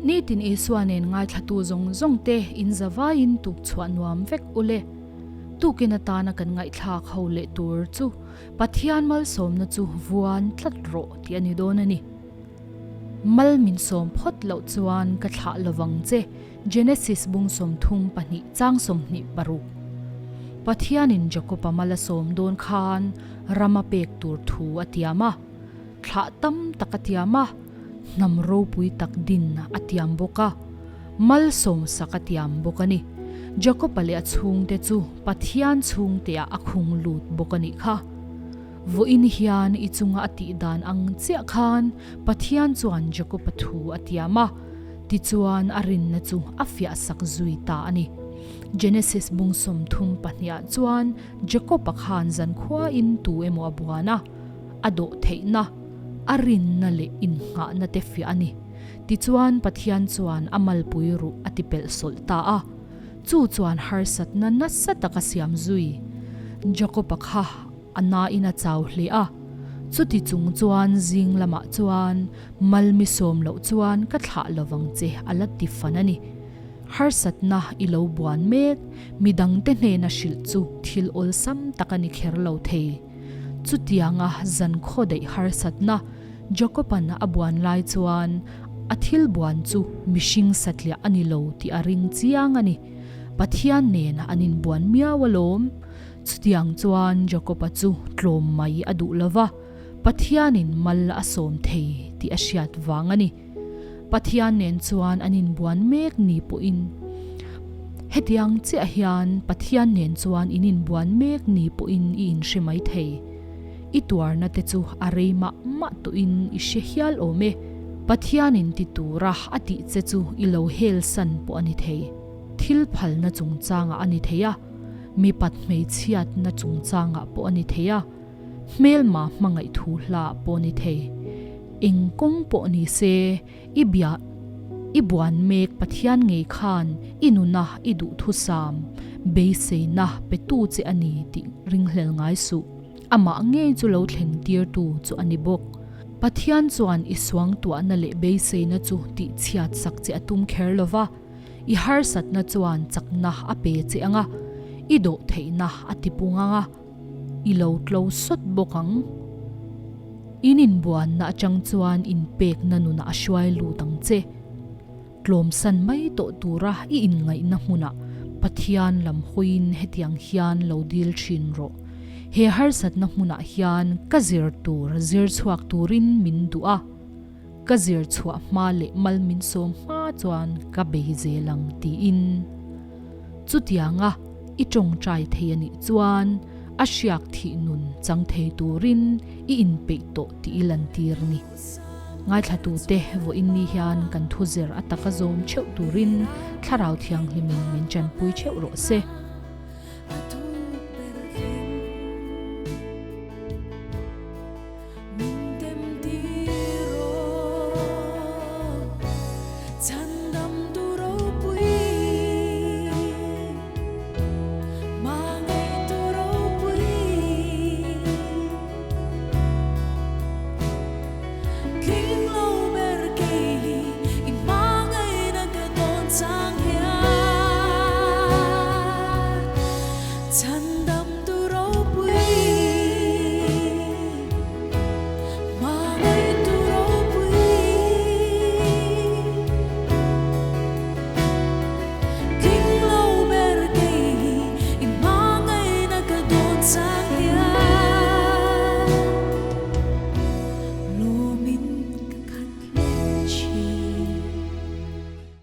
Nitin Isua nen ngaithlatu zawng zawng te in zavaiin tuk chhuah nuam vek ule. Tukin atana kan ngaihthlak ho leh tur chu Pathian malsawmna chu vuan tlat rawh tih a ni dawn a ni. Mal min sawm phawt loh chuan ka thlah lovang che, Genesis bung 32 chang 26. Pathianin Jakob-a mal a sawm dawn khan ram a pek tur thu a tiam a, thlah tam tak a tiam a, hnam ropui tak din a tiam bawk a, malsawm sak a tiam bawk a ni. Jakob-a leh a chhungte chu Pathian chhungteah a khung lut bawk a nih kha. Vawiin hian i chunga a tih dan ang chiah khan Pathian chuan Jakob-a thu a tiam a, tichuan a rinna chu a fiah sak zui ta a ni. Genesis bung 32 ah chuan Jakob-a khan zankhuain tu emaw a buan a, a dawh theihna, a rinna leh innghahna te fiah a ni. Tichuan Pathian chuan a malpui ruh a tipelh sawlh ta a. Chu chuan harsatna nasa tak a siam zui. Jakob-a kha a nain a chau hle a, chuti chung chuan zing lamah chuan mal mi sawm loh chuan ka thlah lovang che a la ti fan a ni. Harsatna i lo buan mek, midangte hnena hrilh chu thil awlsam tak a ni kher lo thei. Chutianga zankhaw daih harsatna Jakob-a'n a buan lai chuan a thil buan chu mihring satliah a ni lo tih a ring chiang a ni. Pathian nen an inbuan miau alawm. Chutiang chuan Jakob-a chu tlawm mai a duh lo va, Pathianin mal a sawm thei tih a hriat vang a ni. Pathian nen chuan an inbuan mek ni pawhin hetiang chiah hian Pathian nen chuan in inbuan mek ni pawhin i inhre mai thei. I tuarna te chu a rei mah mah tawhin i hre hial awm e. Pathianin ti tura a tih che chu i lo hel san pawh a ni thei. Thil phalna chungchangah a ni thei a, mipat hmeichhiatna chungchangah pawh a ni thei a. Hmelma hmangaih thu hla pawh ni thei. Eng kawng pawh ni se, i bia, i buan mek Pathian ngei khan i nuna i duhthusam, beiseina petu che a ni tih ringhlel ngai suh. Amah ngei chu lo thleng tirtu chu a ni bawk. Pathian chuan i suangtuahna leh beiseina chu tihchhiat sak che a tum kher lo va, i harsatna chuan chakna a pe che ang a, i dawhtheihna a tipung ang a. I lo tlo sawt bawk ang. In inbuanna atang chuan inpekna nunah a hruai lut ang che. Tlawmsan mai tawh tura i inngaihna hmunah Pathian lam hawiin hetiang hian lo dil thin rawh. He harsatna hmunah hian ka zir tur zir chhuak turin min duh a. Ka zir chhuah hma leh mal min sawm hma chuan ka bei zel ang tiin. Chutianga i tawngtai thei a nih chuan a hriak thih nun chang thei turin i inpeih tawh tih i lantir ni. Ngaithlatute vawiin ni hian kan thu zir a taka zawm theuh turin Thlarau Thianghlimin min tanpui theuh rawh se.